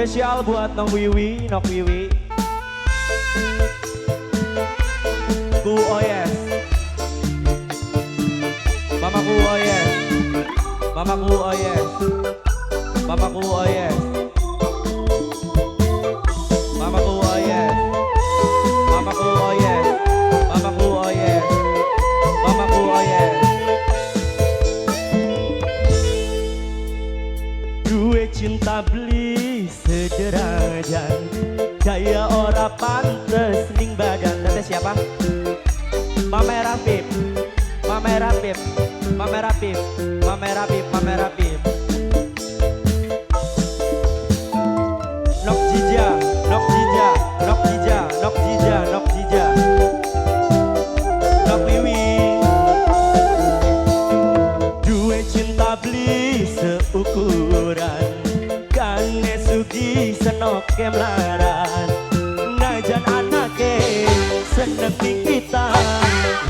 Spesial buat Nong Wiwi, Nok Wiwi. Ku Oyes. Mamaku Oyes. Mamaku Oyes. Mamaku Oyes. Mamaku Oyes. Mamaku Oyes. Mamaku Oyes. Mamaku Oyes. Duwe cinta beli sederajat, gaya ora pantes ning badan. Tete siapa? Mama Rafif, Mama Rafif, Mama Rafif, Mama Rafif, Mama Rafif. Nok Jija, Nok Jija, Nok Jija, Nok Jija, Nok Jija, Nok Wiwi. Duwe cinta beli seukuran, kane sugi senoke melarat. Najan anake seneng ning kita,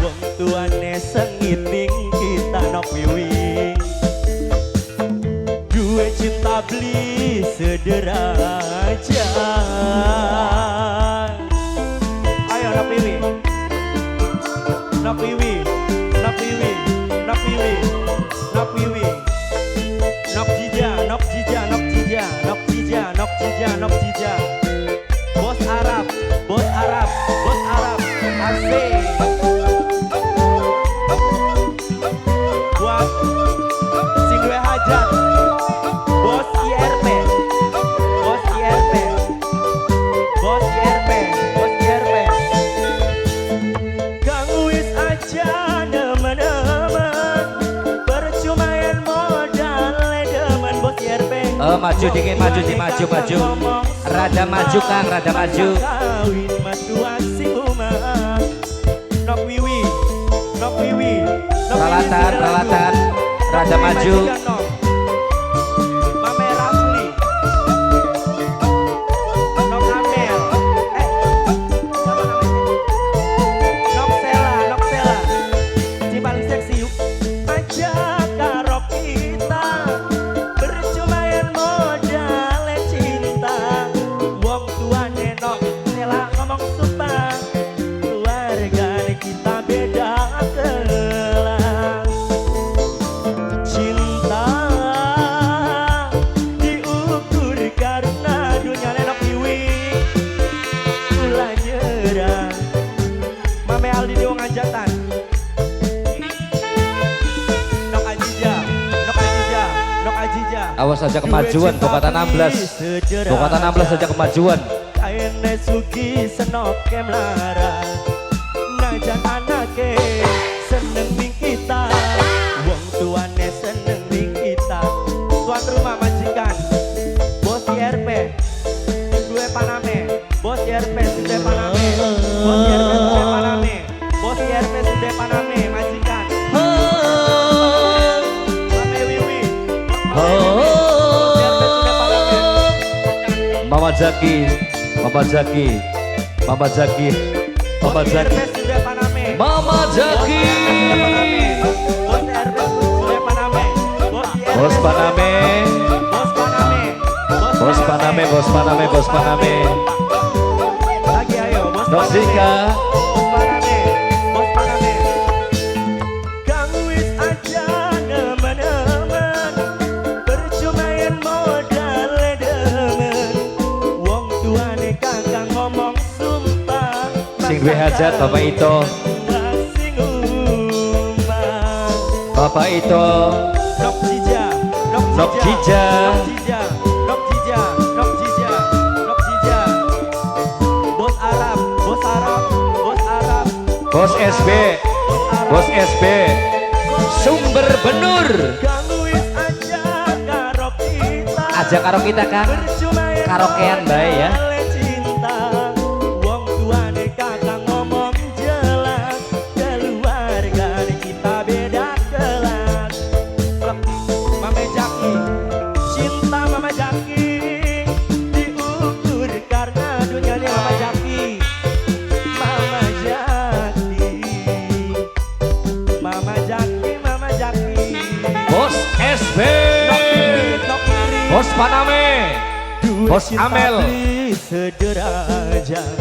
wong tuane sengit ning kita. Nok Wiwi. Duwe cinta beli sederajat. Ayo Nok Wiwi, Nok Wiwi, Nok Wiwi, Nok Wiwi, Nok Wiwi. Nok Jija, Nok Jija, Nok Jija, Nok Jija, Nok Jija, Nok Jija. Bos Arab, Bos Arab, Bos Arab, asik. Buat sing duwe hajat, Bos IRP, Bos IRP, Bos IRP, Bos IRP. Kang wis aja nemen-nemen, percuma yen modal demen. Bos IRP. Oh, maju dikit, maju, di, maju, maju. Rada maju, Kang, rada maju. Kawin matua sing omah. Nok Wiwi, Nok Wiwi, Nok Wiwi Peralatan, sudah lagu. Peralatan. Rada Nok Wiwi maju. Majikan, Nok. Mame Rafli. Nok Amel. Siapa namanya? Nok Sela, Nok Sela. Si paling seksi yuk. Aja karo kita, percuma yen modal cinta. Wong tuane Nok Sela ngomong sumpah, keluargane kita beda kelas. Cinta diukur karena dunia. Nok Wiwi. Kula nyerah. Mame Aldi di wong anjatan. Nok Ajija, Nok Ajija, Nok Ajija. Awas aja kemajuan, Duwe cinta Bokata 16. beli Bokata 16 aja kemajuan. Kaene sugi senoke melarat, najan anake seneng ning kita, wong tuane seneng ning kita. Tuan rumah majikan, Bos IRP, sing duwe Paname, Bos IRP sing duwe Paname, Bos IRP sing duwe Paname, Bos IRP sing duwe Paname, majikan. Mame Wiwi, Mame Wiwi, Bos IRP sing duwe Paname. Mama Jaki, Mama Jaki, Mama Jaki, Mama Bos Jaki, IRP sing duwe Paname. Mama Jaki. Bos RP sudah Paname. Bos IRP Bos Paname, Bos Paname. Bos Paname, Bos Paname, Bos Paname. Lagi ayo, Bos Nok Paname. Zika. Bos Paname, Bos Paname. Kang wis aja nemen-nemen, percuma yen modal demen. Wong tuane kakang ngomong sumpah, Sing duwe hajat Bapak Ito, sing omah. Bapak Ito, Nok Jija, Nok Nok Jija, Jija. Nok Jija, Nok Jija, Nok Jija, Nok Jija. Bos Arab, Bos Arab, Bos Arab, Bos SB, Bos Arab. Bos SB, Sumber Benur. Kang wis aja karo kita. Aja karo kita, Kang. Percuma yen Karaokean bae ya. modal cinta. Wong tuane kakang ngomong jelas, keluargane kita beda kelas. Mame Jaki, cinta Mama Jaki diukur karena dunianya. Mama Jaki, Mama Jaki, Mama Jaki, Mama Jaki. Bos SB, Nok Ingrid, Nok Ingrid. Bos Paname, Duwe Bos Bos cinta Amel. Beli sederajat,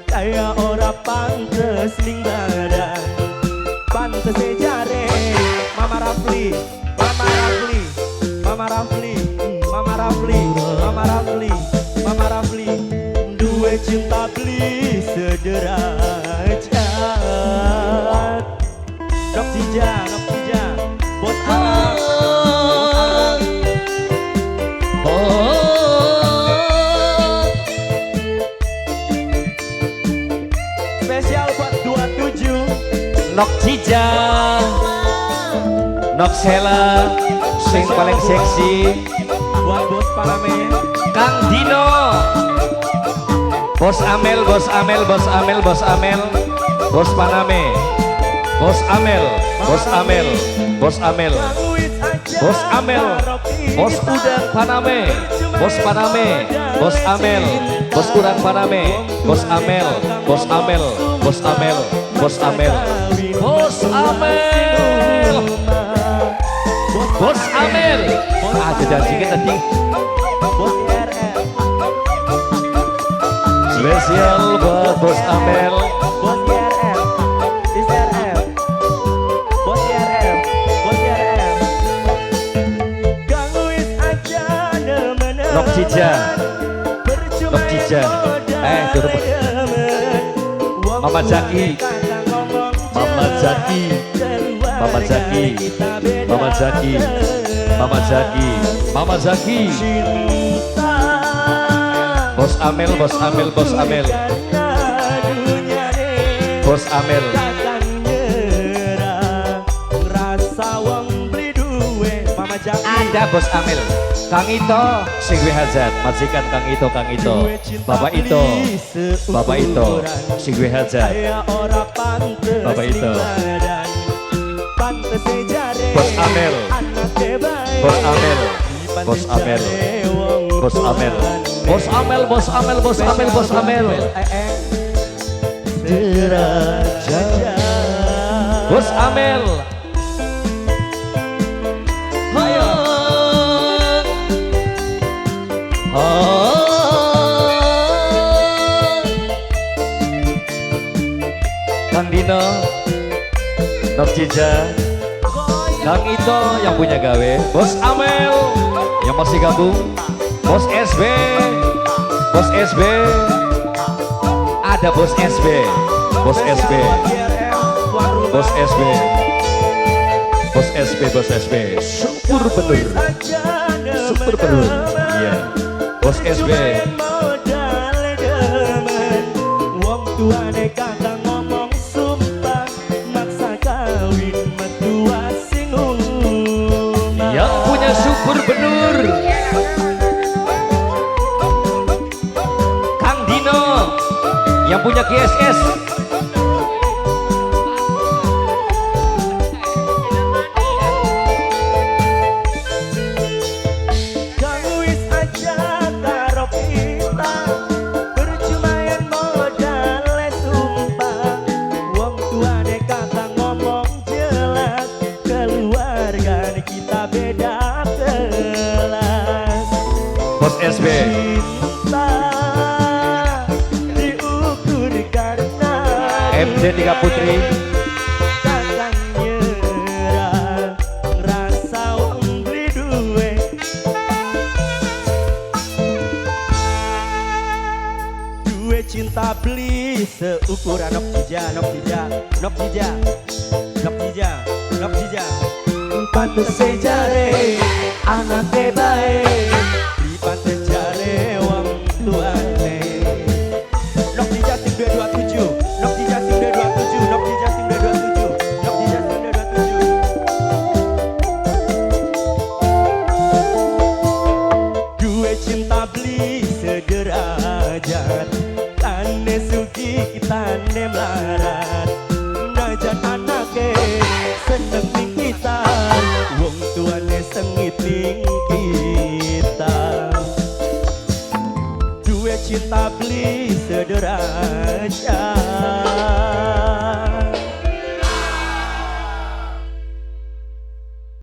kaya ora pantes ning badan. Pantes jare Mama Rafli, Mama Rafli, Mama Rafli, Mama Rafli, Mama Rafli, Mama Rafli. Duwe cinta beli sederajat. Nok Jija, Nok Jija, Bos Arab, Bos Arab. Oh. Spesial buat 27. Nok Cija, Nok Sela, sing paling seksi, Buat Bos Parame. Kang Dino, Bos Amel, Bos Amel, Bos Amel, Bos Amel, Bos Paname, Bos Amel, Bos Amel, Bos Amel, Bos Amel, Bos Udang Paname, Bos Paname, Bos Amel, Bos Udang Paname, Bos Amel, Bos Amel, Bos Amel, Bos Amel, Bos Amel, Bos Amel. Ah, jajan tadi. Bos IRL. Spesial buat Bos Amel. Bos IRL. IRL. Bos IRL. Bos IRL. Kang wis aja nemen-nemen. Nok Cija. Percuma Nok Cija. modal Eh, durung. demen. Wong Mama Jaki. tuane kakang ngomong Mama jelas. Jaki. Mama Jaki. Kita beda Mama Jaki. Mama Jaki. Mama Jaki. Cinta. Bos Amel, Bos Amel, Bos Amel. Bos Amel. Kakang nyerah, rasa wong beli duwe. Mama Jaki. Ada Bos Amel. Kang Ito sing duwe hajat, majikan Kang Ito, Kang Ito. Duwe cinta Bapak Ito. beli seukuran. Bapak Ito sing duwe hajat. Kaya ora pantes Bapak Ito. ning badan. Pantes jare Bos Amel. anake bae. Bos Amel. Pantes Bos Amel. jare wong Bos Amel. tuane. Bos Amel, Bos Amel, Bos Amel, Bos Amel. Derajat. Bos Amel. Ayo. Oh. Kang Dino, Nok Jija, Kang Ito yang punya gawe, Bos Amel yang masih gabung, Bos SB, Bos SB, ada Bos SB, Bos SB, Bos SB, Bos SB, Bos SB, super bener, super bener, iya, Bos SB. Wong tuane kakang ngomong sumpah maksa kawin mertua sing umah. Yang punya super benur Kang Dino yang punya GSS. Kang wis aja karo kita, percuma yen modale sumpah. Wong tuane kakang ngomong jelas, keluarga kita beda kelas. Bos SB. Cinta diukur karena MJ 3 Putri. Kakang nyerah, rasa wong beli duwe. Duwe cinta beli seukuran. Nok Jija, Nok Jija, Nok Jija, Nok Jija, Nok Jija. Pantes jare anake bae, di pantes jare wong tuane. Nok Jija sing 227, Nok Jija sing 227, Nok Jija sing 227, Nok Jija sing 227. Duwe cinta beli sederajat, tane sugih tane melarat. Najan anake seneng ning kita, wong tuane sengit ning kita. Duwe cinta beli sederajat.